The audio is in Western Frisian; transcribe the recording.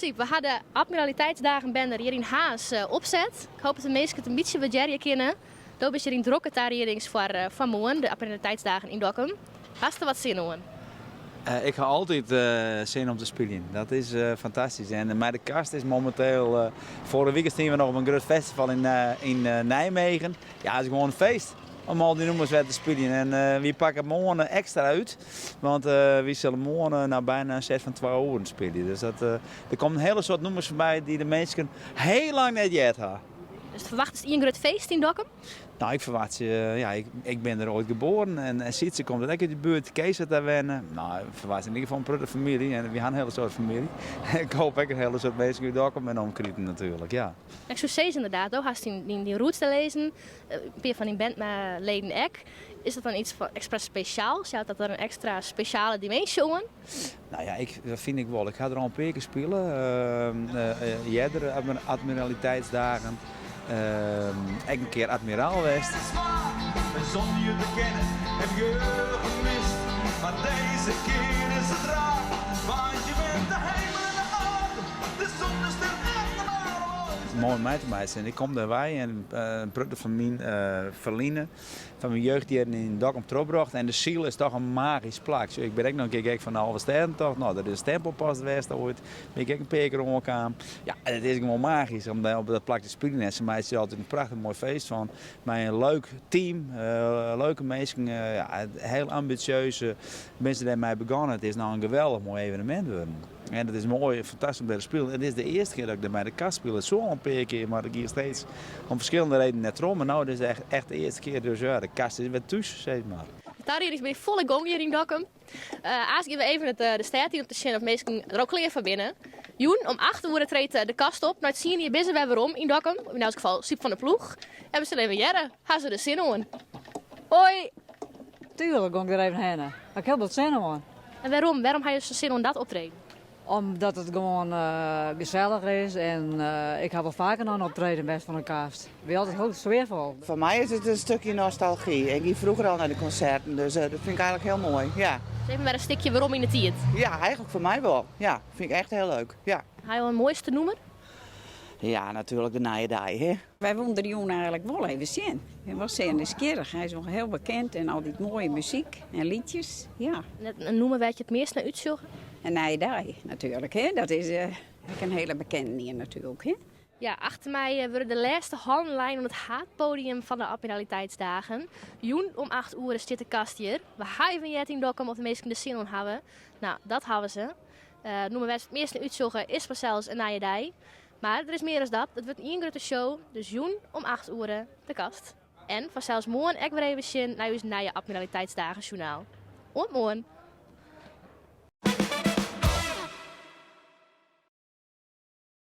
Syb, we ha de Admiraliteitsdagen banner hjir yn Harns opset. Ik hoop dat de minsken it in bytsje wurdearje kinne. Do bist hjir yn drokke tariedings foar foar moarn, de Admiraliteitsdagen yn Dokkum. Hast der wat sin oan? Ik ha altyd sin om te spyljen. Dat is fantastysk. En mei De Kast is mominteel, foarige wike stiene we noch op in grut festival yn Nijmegen. Ja, it is gewoan in feest om al dy nûmers wer te spyljen. En wy pakke moarn ekstra út, want wy sille moarn no byna in set fan twa oeren spylje. Dus dat, der komme in hiele soad nûmers foarby dy't de minsken hiel lang net heard ha. Dus ferwachtest ien grut feest yn Dokkum? Nou, ik ferwachtsje, ja, ik, ik bin der oait geboren en, en Sytse komt ek út de buert, Kees hat dêr wenne. Nou, ik ferwachtsje yn ieder gefal in protte famylje en wy ha in hiele soad famylje. Ik hoop ek in hiele soad minsken út Dokkum en omkriten natuerlik, ja. Ik soe sizze ynderdaad, do hast dyn, dyn roots dêr lizzen, in pear fan dyn bandleden ek. Is dat dan yts fan ekstra spesjaals? Jout dat der in ekstra spesjale diminsje oan? Nou ja, ik, dat fyn ik wol. Ik ha der al in pear kear spile. Earder Admiraliteitsdagen. Ek in kear admiraal west. Zonder je te kennen heb ik je gemist. Maar deze keer is het raar, want je bent de hemel en de aarde, de zon, de ster en de maan. Moai om mei te meitsjen. En ik kom dêrwei en in protte fan myn ferline fan myn jeugdjierren yn Dokkum trochbrocht. En de Syl is toch in magysk plak. Sjoch, ik bin ek noch in kear gek fan de Alvestêdentocht. No, dat is in stempelpost west oait. Bin ik ek in pear kear oankaam. Ja, it is gewoan magysk om dêr op dat plak te spyljen. En se meitsje der altyd in prachtich moai feest fan. Mei in leuk team, leuke minsken, ja, hiel ambisjeus binne se dêrmei begonnen. It is no in geweldich moai evenemint wurden. En it is moai, fantastysk om dêr te spyljen. It is de earste kear dat ik dêr mei De Kast spile. It soe al in pear kear, mar dat gie steeds om ferskillende redenen net troch. Mar no is it echt, echt de earste kear. Dus ja, De Kast is wer thús, sis mar. De tariedings binne yn folle gong hjir yn Dokkum. Aanst gean we even it, de stêd yn om te sjen oft minsken der al klear foar binne. Jûn om 8 oere treedt De Kast op. Nei tsien jier binne se wer werom yn Dokkum. Yn elts gefal Syb van der Ploeg. En we sille even hearre, ha se der sin oan? Hoi! Tuurlijk gong ik der even hinne. Ha ik hiel bot sin oan. En wêrom? Wêrom ha je sa'n sin oan dat optreden? Omdat it gewoan gesellich is en ik ha wol faker nei in optreden west fan De Kast. Wie altyd hiel sfearfol. Foar my is it in stikje nostalgy. Ik gie froeger al nei de konserten, dus dat fyn ik eigenlik hiel moai. Ja. Dus even wer in stikje werom yn de tiid. Ja, eigenlik foar my wol. Ja, fyn ik echt hiel leuk. Ja. Ha jo in moaiste nûmer? Ja, natuerlik de nije dei, hè. Wy woenen der jûn eigenlik wol even sjen. Hy was sear nijsgjirrich. Hy is wol hiel bekend en altyd moaie muzyk en liedjes. Ja. In nûmer wêr't je it meast nei útsjogge? In nije dei natuerlik, hè. Dat is ek in hiele bekende ien natuerlik, hè. Ja, achter my wurde de lêste hannen lein oan it haadpodium fan de Admiraliteitsdagen. Jûn om 8 oere stiet De Kast hjir. We ha even heard yn Dokkum oft de minsken der sin oan hawwe. Nou, dat hawwe se. It nûmer wêr't se it meast nei útsjogge is fansels in nije dei. Mar der is mear as dat, it wurdt ien grutte show, dus jûn om 8 oere De Kast. En fansels moarn ek wer even sjen nei ús nije Admiraliteitsdagensjoernaal. Oant moarn!